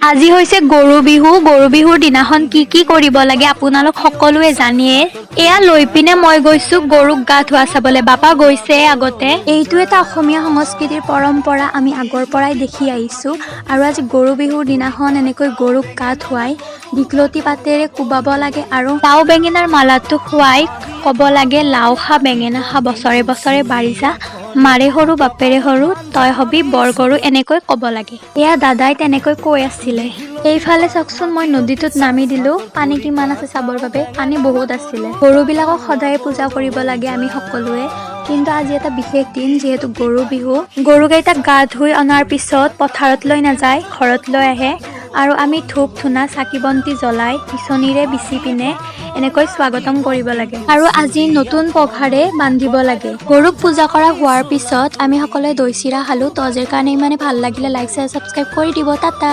আজি হৈছে গৰু বিহু। গৰু বিহুৰ দিনাখন কি কি কৰিব লাগে আপোনালোক সকলোৱে জানিয়ে। এয়া লৈ পিনে মই গৈছো গৰুক গা ধোৱা চাবলৈ। বাপা গৈছে আগতে। এইটো এটা অসমীয়া সংস্কৃতিৰ পৰম্পৰা, আমি আগৰ পৰাই দেখি আহিছো। আৰু আজি গৰু বিহুৰ দিনাখন এনেকৈ গৰুক গা ধুৱাই দীঘলতি পাতেৰে কোবাব লাগে আৰু লাও বেঙেনাৰ মালাটো খুৱাই ক'ব লাগে, "লাও খা, বেঙেনা খা, বছৰে বছৰে বাঢ়ি যা, মাৰে সৰু বাপেৰে সৰু, তই হবি বৰ গৰু", এনেকৈ ক'ব লাগে। এয়া দাদাই তেনেকৈ কৈ আছিলে। এইফালে চাওকচোন, মই নদীটোত নামি দিলো পানী কিমান আছে চাবৰ বাবে। পানী বহুত আছিলে। গৰুবিলাকক সদায়ে পূজা কৰিব লাগে আমি সকলোৱে, কিন্তু আজি এটা বিশেষ দিন, যিহেতু গৰু বিহু। গৰুকেইটাক গা ধুই অনাৰ পিছত পথাৰত লৈ নাযায়, ঘৰত লৈ আহে আৰু আমি ধূপ ধূনা, চাকি বন্তি জ্বলাই বিচনীৰে বিচি পিনে এনেকৈ স্বাগতম কৰিব লাগে আৰু আজি নতুন পঘাৰে বান্ধিব লাগে। গৰুক পূজা কৰা হোৱাৰ পিছত আমি সকলোৱে দৈ চিৰা খালোঁ। তো আজিৰ কাৰণে ইমানে। ভাল লাগিলে লাইক, শ্বেয়াৰ, ছাবস্ক্ৰাইব কৰি দিব। টাটা।